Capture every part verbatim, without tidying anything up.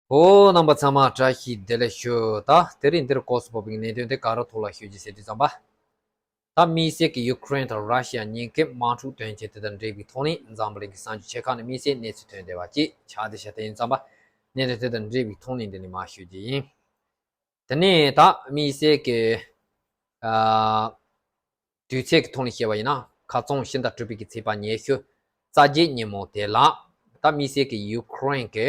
ཨོ། རྣམ་པ་ཚང་མ་བཀྲ་ཤིས་བདེ་ལེགས་ཞུ། ད་དེ་རིང་འདིར་སྐོར་སུ་བབས་པའི་གནད་དོན་དེ་ག་རེ་ཐོག་ལ་ཞུ་རྒྱུ་ཟེར་དུས་ཙམ་པ། ད་དམིགས་བསལ་གྱི་ཡུ་ཀེ་རེན་དང་ར་ཤི་ཡ་གཉིས་ཀའི་དམག་འཁྲུག་དོན་རྐྱེན་དེ་དང་འབྲེལ་བའི་ཐོག་ནས་འཛམ་བུ་གླིང་གི་གསར་འགྱུར་ཆེ་ཁག་ནས་དམིགས་བསལ་གནས་ཚུལ་ཐོན་བསྡད་པ་ཅིག་ཆགས་བསྡད་ཤག་དེ་ཡིན་ཙམ་པ། གནད་དོན་དེ་དང་འབྲེལ་བའི་ཐོག་ནས་འདི་ནས་མར་ཞུ་རྒྱུ་ཡིན། དེ་ནས་ད་དམིགས་བསལ་གྱི་ཨ། དུས་ཚོད་ཀྱི་ཐོག་ནས་བཤད་པ་ཡིན་ན། ཁ་རྩང་ཕྱི་ཟླ་དྲུག་པའི་གི་ཚེས་པ་ཉི་ཤུ་རྩ་བརྒྱད་ཉིན་མོ་དེ་ལ། ད་དམིགས་བསལ་གྱི་ཡུ་ཀེ་རེན་གྱི་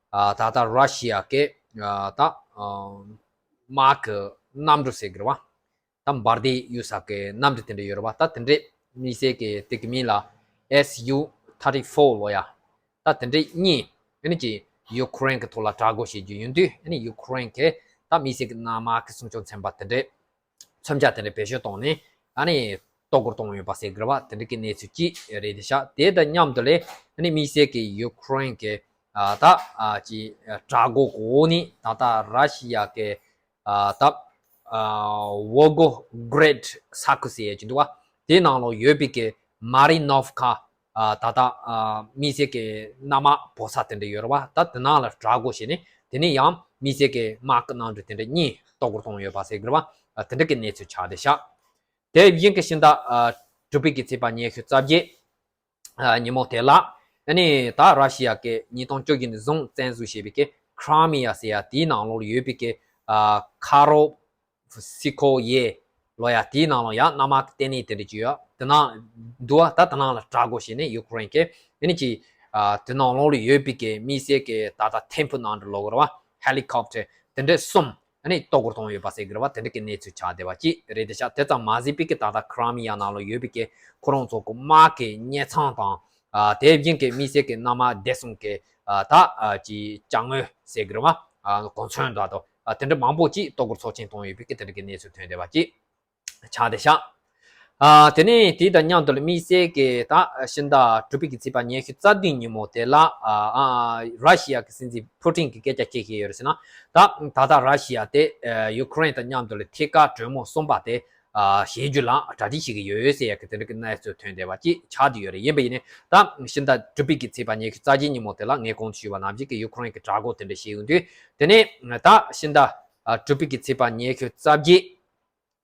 ཨ། ད་ལྟ་ར་ཤི་ཡ་གི་ཨ། ད་ཨ། དམག་གི་གནམ་གྲུ་ཟེར་གི་རེད་བ། ད་འབར་མདེལ་གཡུག་ས་གི་གནམ་གྲུ་དེ་འདྲ་ཡོད་རེད་བ། ད་དེ་འདྲས་དམིགས་བསལ་གྱི་དེ་གི་མིང་ལ་S U thirty four ལབ་ཡ། ད་དེ་འདྲས་གཉིས་ཨ་ནི་ཀྱི་ཡུ་ཀེ་རེན་གྱི་ཐོག་ལ་དྲག་རྒོལ་བྱེད་རྒྱུ་ཡིན་དུས། ཨ་ནི་ཡུ་ཀེ་རེན་གྱི་ད་དམིགས་བསལ་གྱི་གནམ་དམག་གི་སྲུང་སྐྱོབ་ཚན་པ་དེ་འདྲས་མཚོན་ཆ་དེ་འདྲས་བེད་སྤྱོད་བཏང་ནས་ཨ་ནི་གཏོར་རྒོལ་བཏང་ཡོད་པ་ཟེར་གི་རེད་བ། དེ་འདྲས་ཀྱི་གནས་ཚུལ་ཅིག་རེད་དེ་ཤག་དེ་དང་མཉམ་དུ་ལས་ཨ་ནི་དམིགས་བསལ་གྱི་ཡུ་ཀེ་རེན་གྱི་ཨ། ད་ཨ། ཀྱི་དྲག་རྒོལ་གྱི་འོག་ནས་ད་ལྟ་ར་ཤི་ཡ་གི་ཨ། ད་ཨ། Volgograd ས་ཁུལ་ཟེར་ཡ་ཅིག་འདུག་བ། དེའི་ནང་ལོགས་ཡོད་པའི་གི་མ་རི་ནོབ་ཁ་ཨ། ད་ལྟ་ཨ། དམིགས་བསལ་གྱི་གནམ་དམག་འབོར་ས་དེ་འདྲ་ཡོད་རེད་བ། ད་དེ་ནང་ལ་དྲག་རྒོལ་བྱས་ནས་དེ་ནས་ཡང་དམིགས་བསལ་གྱི་དམག་གི་གནམ་གྲུ་དེ་འདྲ་གཉིས་གཏོར་རྒོལ་བཏང་ཡོད་པ་ཟེར་གི་རེད་བ། ཨ། དེ་འདྲ་གི་གནས་ཚུལ་ཆགས་བསྡད་ཤག་དེ་བཞིན་གྱི་ཕྱི་ཟླ་ཨ། དྲུག་པའི་གི་ཚེས་པ་ཉི་ཤུ་རྩ་བརྒྱད་ཨ། ཉིན་མོ་དེ་ལ། ཨ་ནི་ད་ར་ཤི་ཡ་གི་ཉིས་སྟོང་བཅོ་བརྒྱད་ནས་བཟུང་བཙན་འཛུལ་བྱས་པའི་གི་ཁྲ་མི་ཡ་ཟེར་ཡ་དེའི་ནང་ལོགས་ལ་ཡོད་པའི་གི་ཨ། ཁ་རོ་སི་ཁོ་ཡེ་ལབ་ཡ་དེའི་ནང་ལོགས་ཡ་གནམ་དམག་གི་ལྟེ་གནས་དེ་འདྲ་ཅིག་ཡོད། དེ་ནང་འདུག་བ། ད་དེ་ནང་ལ་དྲག་རྒོལ་བྱས་ནས་ཡུ་ཀེ་རེན་གྱི་ཨ་ནི་ཀྱི་ཨ། དེ་ནང་ལོགས་ལ་ཡོད་པའི་གི་དམིགས་བསལ་གྱི་ད་ལྟ་ཐེམ་བུ་ནང་དུ་ལོག་ར་བ། ཧེ་ལི་ཀོབ་ཊར་དེ་འདྲ་གསུམ་ཨ་ནི་གཏོར་རྒོལ་བཏང་ཡོད་པ་ཟེར་གི་རེད་བ། དེ་འདྲ་གི་གནས་ཚུལ་ཆགས་བསྡད་པ་ཅིག་རེད་དེ་ཤག་དེ་ཙམ་མ་ཟད་པའི་གི་ད་ལྟ་ཁྲ་མི་ཡ་ནང་ལ་ཡོད་པའི་གི་ཁོ་རང་ཚོ་གི་དམག་གི་གཉེར་ཚང་དང་། ཨ། དེ་བཞིན་གི་དམིགས་བསལ་གི་གནམ་དམག་བདེ་སྲུང་གི་ཨ། ད་ཨ། ཀྱི་ཅ་དངོས་ཟེར་གི་རེད་བ། ཨ། གོ་མཚོན་འདྲ་དང་། ཨ། དེ་འདྲ་མང་པོ་ཅིག་གཏོར་རྒོལ་ཚོགས་ཆེན་བཏང་ཡོད་པའི་གི་དེ་འདྲ་གི་གནས་ཚུལ་ཐོན་བསྡད་པ་ཅིག་ཆགས་བསྡད་ཤག་ཨ། དེ་ནས་དེ་དང་མཉམ་དུ་ལ་དམིགས་བསལ་གྱི་ད་ཕྱི་ཟླ་དྲུག་པའི་གི་ཚེས་པ་ཉི་ཤུ་རྩ་བདུན་ཉིན་མོ་དེ་ལ། ཨ། ཨ། ར་ཤི་ཡ་གི་སྲིད་འཛིན་ཕུ་ཏིན་གྱིས་སྐད་ཆ་ཅི་བཤད་ཡོད་རེད་ཟེར་ན། ད་ད་ལྟ་ར་ཤི་ཡ་དེ་ཡུ་ཀེ་རེན་དང་མཉམ་དུ་ལ་ཐད་ཀར་གྲོས་མོལ་གསུམ་པ་དེ་ཨ། བྱེད་རྒྱུ་ལ་གྲ་སྒྲིག་བྱེད་ཀྱི་ཡོད་ཟེར་ཡ་གི་དེ་འདྲ་གི་གནས་ཚུལ་ཐོན་བསྡད་པ་ཅིག་ཆགས་བསྡད་ཡོད་རེད། ཡིན་པ་ཡིན་ནའི་ད་ཕྱི་ཟླ་དྲུག་པའི་གི་ཚེས་པ་ཉི་ཤུ་རྩ་བརྒྱད་ཉིན་མོ་དེ་ལ་ངས་གོང་དུ་ཞུས་པ་ནང་བཞིན་གྱི་ཡུ་ཀེ་རེན་གྱི་དྲག་རྒོལ་དེ་འདྲ་བྱེད་ཡོང་དུས། དེ་ནས་ད་ཕྱི་ཟླ་དྲུག་པའི་གི་ཚེས་པ་ཉི་ཤུ་རྩ་བརྒྱད་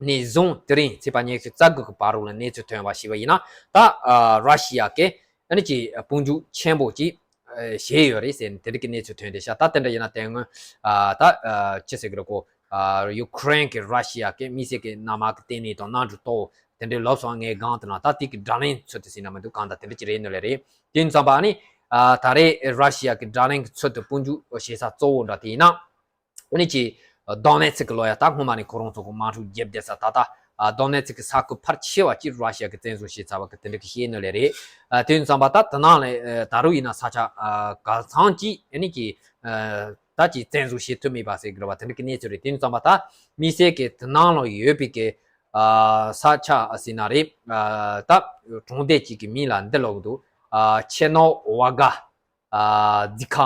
ནས་བཟུང་དེ་རིང་ཚེས་པ་ཉི་ཤུ་རྩ་དགུ་གི་བར་དུ་ལ་གནས་ཚུལ་ཐོན་པ་ཞིག་པ་ཡིན་ན། ད་ཨ། ར་ཤི་ཡ་གི་ཨ་ནི་ཀྱི་དཔུང་འཇུག་ཆེན་པོ་ཅིག་ཨ། བྱས་ཡོད་རེད་ཟེར་ནས་དེ་འདྲ་གི་གནས་ཚུལ་ཐོན་བསྡད་ཤག་ད་དེ་འདྲ་ཡིན་ན་དེ་སྔོན་ཨ། ད་ཨ། ཅི་ཟེར་གི་རེད་གོ། ཨ། ཡུ་ཀེ་རེན་གྱི་ར་ཤི་ཡ་གི་དམིགས་བསལ་གྱི་གནམ་དམག་གི་ལྟེ་གནས་དང་གནམ་གྲུ་ཐོག་དེ་འདྲའི་ལབ་སོང་། ངས་སྒང་དེ་ན་ད་དེ་གི་དྲག་ལན་ཚུད་དེ་ཟིན་ན་མི་འདུག་གང་ལྟར་དེ་འདྲ་ཅིག་རེད་ནོ་ལེ་རེད། དེ་ཡིན་ཙམ་པ་ཨ་ནི་ཨ། ད་རེས་ར་ཤི་ཡ་གི་དྲག་ལན་གྱི་ཚུལ་དུ་དཔུང་འཇུག་བྱེད་ས་གཙོ་བོ་འདྲ་དེ་ཡིན་ན། ཨ་ནི་ཀྱི་དོ་ནེ་ཚིག་གི་ལོ་ཡ། ད་སྔོན་མ་ནས་ཁོ་རང་ཚོ་གི་དམག་འཁྲུག་རྒྱབ་བསྡད་ས་ད་ལྟ་ཨ། དོ་ནེ་ཚིག་གི་ས་ཁུལ་ཕལ་ཆེ་བ་ཅིག་ར་ཤི་ཡ་གི་བཙན་བཟུང་བྱས་ཚར་བ་གི་དེ་འདྲ་གི་བཤད་ནོ་ལེ་རེད། ཨ། དེ་ཡིན་ཙམ་པ་ད་དེ་ནང་ལས་ཨ། ད་རུང་ཡིན་ན་ས་ཆ་ཨ། ག་ཚང་ཅིག་ཨ་ནི་ཀྱི་ཨ། ད་ཀྱི་བཙན་བཟུང་བྱེད་ཐུབ་མེད་པ་ཟེར་གི་རེད་བ། དེ་འདྲ་གི་གནས་ཚུལ་རེད། དེ་ཡིན་ཙམ་པ་ད་དམིགས་བསལ་གྱི་དེ་ནང་ལ་ཡོད་པའི་གི་ཨ། ས་ཆ་ཟེར་ན་རེད། ཨ། ད་གྲོང་སྡེ་ཅིག་གི་མིང་ལ་འདི་ལབ་གི་འདུག་ཨ། ཆེ་ནོ་ཝ་ག་ཨ། ཛི་ཁ་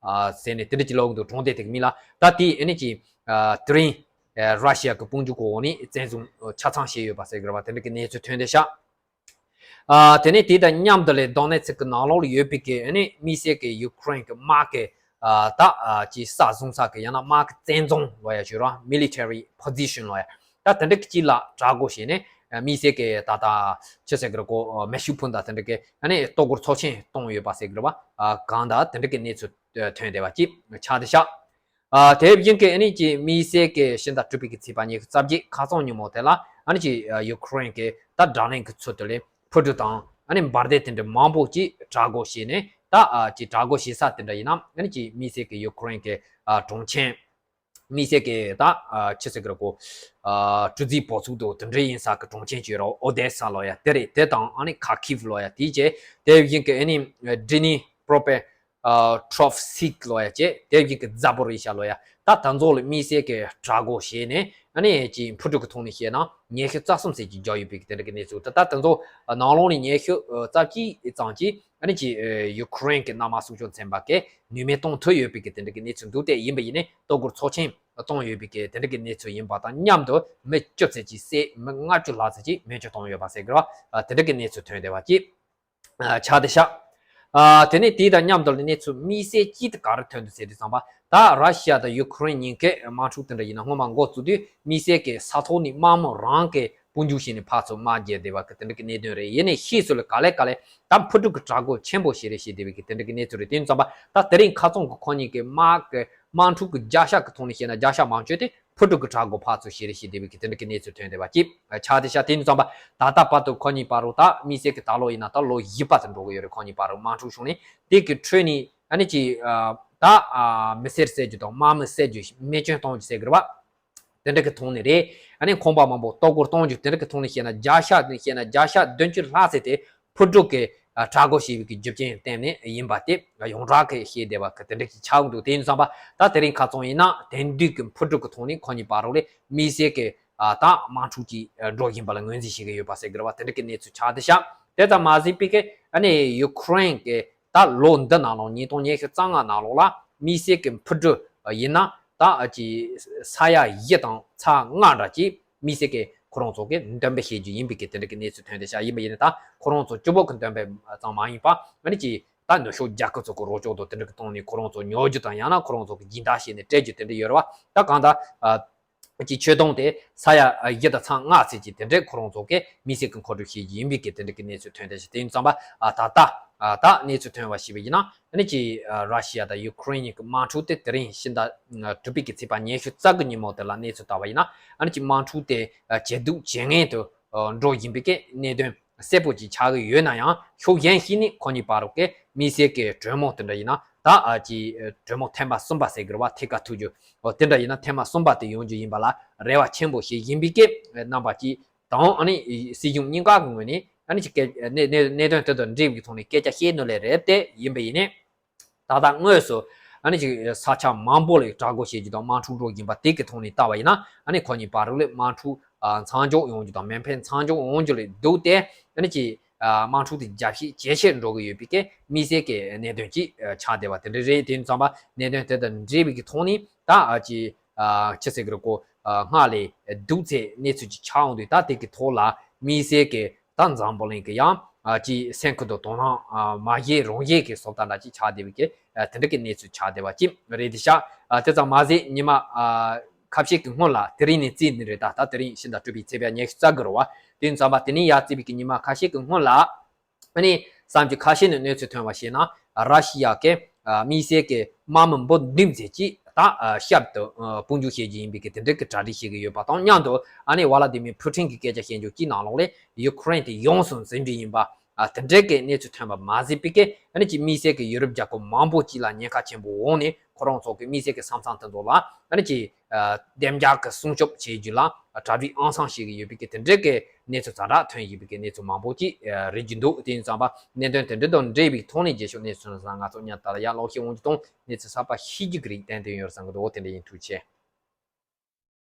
ཨ། ཟེར་ནས་དེ་འདྲ་ཅིག་ལབ་གི་འདུག་གྲོང་སྡེ་དེ་གི་མིང་ལ། ད་དེ་ཨ་ནི་ཅིག་ཨ། དེ་རིང་ཨ། ར་ཤི་ཡ་གི་དཔུང་འཇུག་གི་འོག་ནས་བཙན་བཟུང་ཆ་ཚང་བྱས་ཡོད་པ་ཟེར་གི་རེད་བ། དེ་འདྲ་གི་གནས་ཚུལ་ཐོན་བསྡད་ཤག་ཨ། དེ་ནས་དེ་དང་མཉམ་དུ་ལས་དོ་ནེ་ཚིག་གི་ནང་ལོགས་ལ་ཡོད་པའི་གི་ཨ་ནི་དམིགས་བསལ་གི་ཡུ་ཀེ་རེན་གི་དམག་གི་ཨ། ད་ཨ། ཅིག་ས་བཟུང་ས་གི་ཡང་ན་དམག་གི་བཙན་རྫོང་ལབ་ཡ་ཞུ་ར། Military Position ལབ་ཡ། ད་དེ་འདྲ་གི་ཅིག་ལ་དྲག་རྒོལ་བྱས་ནས་དམིགས་བསལ་གི་ད་ལྟ་ཅི་ཟེར་གི་རེད་གོ། མེ་ཤུགས་འཕུར་མདའ་དེ་འདྲ་གི་ཨ་ནི་གཏོར་རྒོལ་ཚོགས་ཆེན་བཏང་ཡོད་པ་ཟེར་གི་རེད་བ། ཨ། གང་ལྟར་དེ་འདྲ་གི་གནས་ཚུལ་ཐོན་བསྡད་པ་ཅིག་ཆགས་བསྡད་ཤག་ཨ། དེ་བཞིན་གི་ཨ་ནི་ཀྱི་དམིགས་བསལ་གི་ཕྱི་ཟླ་དྲུག་པའི་གི་ཚེས་པ་ཉི་ཤུ་རྩ་བརྒྱད་ཁ་སང་ཉིན་མོ་དེ་ལ་ཨ་ནི་ཀྱི་ཡུ་ཀེ་རེན་གི་ད་དྲག་ལན་གི་ཚུལ་དུ་ལས་འཕུར་གྲུ་དང་ཨ་ནི་འབར་མདེལ་དེ་འདྲ་མང་པོ་ཅིག་དྲག་རྒོལ་བྱས་ནས། ད་ཨ། ཀྱི་དྲག་རྒོལ་བྱེད་ས་དེ་འདྲ་ཡིན་ན་ཨ་ནི་ཀྱི་དམིགས་བསལ་གི་ཡུ་ཀེ་རེན་གི་ཨ། གྲོང་ཁྱེར་དམིགས་བསལ་གི་ད་ཨ། ཅི་ཟེར་གི་རེད་གོ། ཨ། གྲུ་རྫས་བོ་ཚུགས་འདུག་དེ་འདྲ་ཡིན་ས་གི་གྲོང་ཁྱེར་ཅིག་ཡོད་ར། ཨོ་དེ་ས་ལབ་ཡ་དེ་རེད། དེ་དང་ཨ་ནི་ཁ་ཁིབ་ལབ་ཡ་དེ་བྱས། དེ་བཞིན་གི་ཨ་ནི་ཌི་ནི་པྲོ་པེ་ཨ། ཊོབ་སིཀ་ལབ་ཡ་བྱས། དེ་བཞིན་གི་ཛ་པོ་རི་ཤ་ལབ་ཡ། ད་དེ་ཚོ་ལ་དམིགས་བསལ་གི་དྲག་རྒོལ་བྱས་ནས་ཨ་ནི་ཀྱི་འཕུར་གྲུ་གི་ཐོག་ནས་བཤད་ན་ཉི་ཤུ་རྩ་གསུམ་ཙམ་ཅིག་བརྒྱབ་ཡོད་པའི་གི་དེ་འདྲ་གི་གནས་ཚུལ། ད་ད་དེ་ཚོ་ནང་ལོགས་ནས་ཉི་ཤུ་རྩ་གཅིག་ཙམ་ཅིག་ཨ་ནི་ཀྱི་ཡུ་ཀེ་རེན་གི་གནམ་དམག་སྲུང་སྐྱོབ་ཚན་པ་གིས་ནུས་མེད་གཏོང་ཐུབ་ཡོད་པའི་གི་དེ་འདྲ་གི་གནས་ཚུལ་འདུག་སྟེ། ཡིན་པ་ཡིན་ནའི་གཏོར་རྒོལ་ཚོགས་ཆེན་བཏང་ཡོད་པའི་གི་དེ་འདྲ་གི་གནས་ཚུལ་ཡིན་པ་དང་མཉམ་དུ་མི་བཅུ་ཙམ་ཅིག་བསད། མི་ལྔ་བཅུ་ལྷག་ཙམ་ཅིག་མེ་མཆོད་བཏང་ཡོད་པ་ཟེར་གི་ར། དེ་འདྲ་གི་གནས་ཚུལ་ཐོན་བསྡད་པ་ཅིག་ཆགས་བསྡད་ཤག་ཨ། དེ་ནས་དེ་དང་མཉམ་དུ་གནས་ཚུལ་དམིགས་བསལ་གཅིག་དེ་ག་རེ་ཐོན་འདུག་ཟེར་དུས་ཙམ་པ། ད་ར་ཤི་ཡ་དང་ཡུ་ཁུ་རེན་གཉིས་ཀས་དམག་འཁྲུག་དེ་འདྲ་ཡིན་ན། སྔོན་མ་འགོ་བཙུགས་དུས་དམིགས་བསལ་གྱི་ས་ཐོག་ནས་དམག་མི་རང་གིས་དཔུང་འཇུག་བྱས་ནས་ཕར་ཚུར་དམག་རྒྱག་བསྡད་པ་གི་དེ་འདྲ་གི་གནད་དོན་རེད། ཡིན་ནའི་ཕྱིས་སུ་ལ་ག་ལེ་ག་ལེ་ད་འཕུར་གྲུ་གི་དྲག་རྒོལ་ཆེན་པོ་ཞིག་རེད་ཞེས་བསྡད་པའི་གི་དེ་འདྲ་གི་གནས་ཚུལ་རེད། དེ་ཡིན་ཙམ་པ་ད་དེ་རིང་ཁ་རྩང་གི་ཁོ་གཉིས་ཀྱི་དམག་གི་དམག་འཁྲུག་གི་བརྒྱ་ཆ་གི་ཐོག་ནས་བཤད་ན་བརྒྱ་ཆ་མང་ཤོས་དེ་འཕུར་གྲུ་གི་དྲག་རྒོལ་ཕར་ཚུར་བྱས་རེད་ཞེས་བསྡད་པའི་གི་དེ་འདྲ་གི་གནས་ཚུལ་ཐོན་བསྡད་པ་ཅིག་ཆགས་བསྡད་ཤག་དེ་ཡིན་ཙམ་པ་ད་ལྟ་བར་དུ་ཁོ་གཉིས་བར་དུ་ད་དམིགས་བསལ་གྱི་ད་ལོ་ཡིན་ན་ད་ལོ་བཞི་པ་དུ་འགྲོ་གི་ཡོད་རེད། ཁོ་གཉིས་བར་དུ་དམག་འཁྲུག་བྱུང་ནས། དེ་གི་ཁྲོད་ནས་ཨ་ནི་ཅིག་ཨ། ད་ཨ། མི་སེར་བསད་རྒྱུ་དང་དམག་མི་བསད་རྒྱུ་རྨས་སྐྱོན་གཏོང་རྒྱུ་ཟེར་གི་རེད་བ། དེ་འདྲ་གི་ཐོག་ནས་རེད། ཨ་ནི་ཁང་པ་མང་པོ་གཏོར་རྒོལ་གཏོང་རྒྱུ་དེ་འདྲ་གི་ཐོག་ནས་བཤད་ན་བརྒྱ་ཆ་ནས་བཤད་ན་བརྒྱ་ཆ་བདུན་ཅུ་ལྷག་ཙམ་དེ་འཕུར་གྲུ་གི་ཨ། དྲག་རྒོལ་བྱས་པའི་གི་རྒྱུ་རྐྱེན་བརྟེན་ནས་ཡིན་པ་དེ་ཡོངས་གྲགས་ཀྱི་བཤད་བསྡད་པ་གི་དེ་འདྲ་གི་ཆགས་འདུག་དེ་ཡིན་ཙམ་པ་ད་དེ་རིང་ཁ་རྩང་ཡིན་ན་དེང་དུས་ཀྱི་འཕུར་གྲུ་གི་ཐོག་ནས་ཁོ་གཉིས་བར་དུ་ལས་དམིགས་བསལ་གྱི་ཨ། ད་དམག་འཁྲུག་ཅིག་འགྲོ་བཞིན་པ་ལ་ངོས་འཛིན་བྱེད་ཀྱི་ཡོད་པ་ཟེར་གི་རེད་བ། དེ་འདྲ་གི་གནས་ཚུལ་ཆགས་བསྡད་ཤག་དེ་ཙམ་མ་ཟད་པའི་གི་ཨ་ནི་ཡུ་ཁུ་རེན་གྱི་ད་ལོ་འདི་ནང་ལོགས་ཉིས་སྟོང་ཉི་ཤུ་རྩ་ལྔ་ནང་ལོགས་ལ་དམིགས་བསལ་གྱི་འཕུར་གྲུ་ཡིན་ན་ད་ཨ་ཅི་ས་ཡ་བཞི་དང་ཚེག་ལྔ་འདྲ་ཅིག་དམིགས་བསལ་གྱི་ཁོ་རང་ཚོ་གི་འདོན་སྤེལ་བྱེད་རྒྱུ་ཡིན་པའི་གི་དེ་འདྲ་གི་གནས་ཚུལ་ཐོན་བསྡད་ཤག་ཡིན་པ་ཡིན་ན་ད་ཁོ་རང་ཚོ་སྤྱི་བོ་གི་འདོན་སྤེལ་ཙམ་མ་ཡིན་པ་ཨ་ནི་ཅི་ད་ནུབ་ཕྱོགས་རྒྱལ་ཁབ་ཚོ་གི་རོགས་སྐྱོར་དང་དེ་འདྲ་གི་སྟེང་ནས་ཁོ་རང་ཚོ་ཉོ་རྒྱུ་དང་ཡང་ན་ཁོ་རང་ཚོ་གི་སྦྱིན་བདག་བྱས་ནས་སྤྲད་རྒྱུ་དེ་འདྲ་ཡོད་རེད་བ། ད་གང་ལྟར་ཨ། ཀྱི་ཆོད་སྡོང་དེ་ས་ཡ་བཞི་དང་ཚེག་ལྔ་ཙམ་གྱི་དེ་འདྲའི་ཁོ་རང་ཚོ་གིས་དམིགས་བསལ་གྱི་མཁོ་སྒྲུབ་བྱེད་ཀྱི་ཡིན་པའི་གི་དེ་འདྲ་གི་གནས་ཚུལ་ཐོན་བསྡད་ཤག་དེ་ཡིན་ཙམ་པ་ཨ་ད་ལྟ་ཨ་ད་གནས་ཚུལ་ཐོན་པ་ཞིག་ཡིན་ན་ཨ་ནི་ཅི་ཨ་ར་ཤི་ཡ་དང་ཡུ་ཁུ་རེན་གཉིས་ཀྱི་དམག་འཁྲུག་དེ་དེ་རིང་ཕྱི་ཟླ་དྲུག་པའི་གི་ཚེས་པ་ཉི་ཤུ་རྩ་དགུ་ཉིན་མོ་དེ་ལ་གནས་ཚུལ་ལྟ་བ་ཡིན་ན་ཨ་ནི་ཅི་དམག་འཁྲུག་དེ་ཨ་ཇེ་སྡུག་ཇེ་ངན་དུ་ཨ་འགྲོ་བཞིན་པའི་གི་གནད་དོན་གསལ་པོ་ཅིག་ཆགས་ཀྱི་ཡོད་ན་ཡང་ཕྱོགས་གཞན་ཞིག་ནས་ཁོ་གཉིས་བར་དུ་གི་དམིགས་བསལ་གྱི་གྲོས་མོལ་དེ་འདྲ་ཡིན་ན་ད་ཨ་ཅི་གྲོས་མོལ་ཐེངས་མ་གསུམ་པ་ཟེར་གི་རེད་བ། ཐད་ཀར་ཐུག་རྒྱུ་ཨོ་དེ་འདྲ་ཡིན་ན་ཐེངས་མ་གསུམ་པ་དེ་ཡོང་རྒྱུ་ཡིན་པ་ལ་རེ་བ་ཆེན་པོ་ཞིག་ཡིན་པའི་སྐད་རྣམ་པ་ཅིག་དང་ཨ་ནི་སྲིད་གཞུང་གཉིས་ཀ་གི་ངོས་ནས་ཨ་ནི་ཅིག་སྐད་གནད་གནད་གནད་དོན་དེ་དང་འབྲེལ་བའི་ཐོག་ནས་སྐད་ཆ་བཤད་ནོ་ལས་རེད་དེ་ཡིན་པ་ཡིན་ནས། ད་ལྟ་དངོས་སུ་ཨ་ནི་ཅིག་ས་ཆ་མང་པོ་ལ་དྲག་རྒོལ་བྱེད་རྒྱུ་དང་དམག་འཁྲུག་འགྲོ་བཞིན་པ་དེ་གི་ཐོག་ནས་ལྟ་བ་ཡིན་ན་ཨ་ནི་ཁོ་གཉིས་བར་དུ་ལས་དམག་འཁྲུག་ཨ་མཚམས་འཇོག་ཡོང་རྒྱུ་དང་མེ་འཕེན་མཚམས་འཇོག་ཡོང་རྒྱུ་ལས་སྡུག་སྟེ་ཨ་ནི་ཅིག་ཨ་དམག་འཁྲུག་དེ་རྒྱ་བཤད་ཇེ་ཆེར་འགྲོ་གི་ཡོད་པའི་གི་དམིགས་བསལ་གྱི་གནད་དོན་ཅིག་ཨ་ཆགས་བསྡད་པ་དེ་འདྲ་རེད། དེ་ཡིན་ཙམ་པ་གནད་དོན་དེ་དང་འབྲེལ་བའི་གི་ཐོག་ནས་ད་ཨ་ཅིག་ཨ་ཅི་ཟེར་གི་རེད་གོ་ཨ་སྔར་ལས་སྡུག་ཚད་གནས་ཚུལ་ཅིག་ཆགས་ཡོང་དུས་ད་དེ་གི་ཐོག་ལ་དམིགས་བསལ་གྱི་ད་འཛམ་བུ་གླིང་གི་ཡང་ཨ་ཅིག་སེམས་ཁུར་དང་དོ་སྣང་ཨ་མ་བྱེད་རུང་བྱེད་ཀྱི་བཟོ་ལྟ་འདྲ་ཅིག་ཆགས་བསྡད་པའི་གི་ཨ་དེ་འདྲ་གི་གནས་ཚུལ་ཆགས་བསྡད་པ་ཅིག་རེད་དེ་ཤག་ཨ་དེ་ཙམ་མ་ཟད་ཉི་མ་ཨ་ཁ་ཤས་ཀྱི་སྔོན་ལ་དེ་རིང་ནས་བརྩིས་ནི་རེད། ད་ད་དེ་རིང་ཕྱི་ཟླ་དྲུག་པའི་ཚེས་པ་ཉི་ཤུ་རྩ་དགུ་རེད་བ། དེ་ཡིན་ཙམ་པ་དེ་ནས་ཡར་བརྩིས་པའི་གི་ཉི་མ་ཁ་ཤས་ཀྱི་སྔོན་ལ། ཨ་ནི་བསམ་རྒྱུ་ཁ་ཤས་ནས་གནས་ཚུལ་ཐོན་པ་ཞིག་ན་ར་ཤི་ཡ་གི་ཨ་དམིགས་བསལ་གྱི་དམག་མི་འབུམ་བདུན་ཙམ་ཅིག་ད་ཨ་ཞབས་ཏུ་ཨ་དཔུང་འཇུག་བྱེད་རྒྱུ་ཡིན་པའི་གི་དེ་འདྲའི་གི་གྲ་སྒྲིག་བྱེད་ཀྱི་ཡོད་པ་དང་མཉམ་དུ་ཨ་ནི་ཝ་ལ་དི་མིར་ཕུ་ཊིན་གྱི་སྐད་ཆ་བཤད་རྒྱུ་གཅིག་ནང་ལོགས་ལས་ཡུ་ཁུ་རེན་དེ་ཡོངས་སུ་འཛིན་རྒྱུ་ཡིན་པ་ཨ་དེ་འདྲའི་གི་གནས་ཚུལ་ཐོན་པ་མ་ཟད་པའི་གི་ཨ་ནི་ཅིག་དམིགས་བསལ་གྱི་ཡུ་རོབ་རྒྱལ་ཁབ་མང་པོ་ཅིག་ལ་ཉེན་ཁ་ཆེན་པོ་འོང་ནས་ཁོ་རང་ཚོ་གི་དམིགས་བསལ་གྱི་ས་མཚམས་དེ་ཚོ་ལ་ཨ་ནི་ཅིག་ཨ་བདེ་འཇགས་ཀྱི་སྲུང་སྐྱོབ་བྱེད་རྒྱུ་ལ་གྲ་སྒྲིག་ཨང་སང་བྱེད་ཀྱི་ཡོད་པའི་གི་དེ་འདྲའི་གི་གནས་ཚུལ་ཛ་དྲག་ཐོན་བཞིན་པའི་གི་གནས་ཚུལ་མང་པོ་ཅིག་ཨ་རེད་ཀྱི་འདུག་དེ་ཡིན་ཙང་པ་གནད་དོན་དེ་འདྲ་དང་འབྲེལ་བའི་ཐོག་ནས་རྗེས་ཕྱོགས་གནས་ཚུལ་ང་ཚོ་ཉར་ལྟ་ལ་ཡར་ཀློག་ཤེས་འོང་རྒྱུ་དང་གནས་ཚུལ་གསར་པ་ཤེས་རྒྱུ་གི་རིགས་ཏན་ཏན་ཡོད་བསམ་གི་འདུག་དེ་འདྲ་ཡིན། ཐུགས་རྗེ་ཆེ།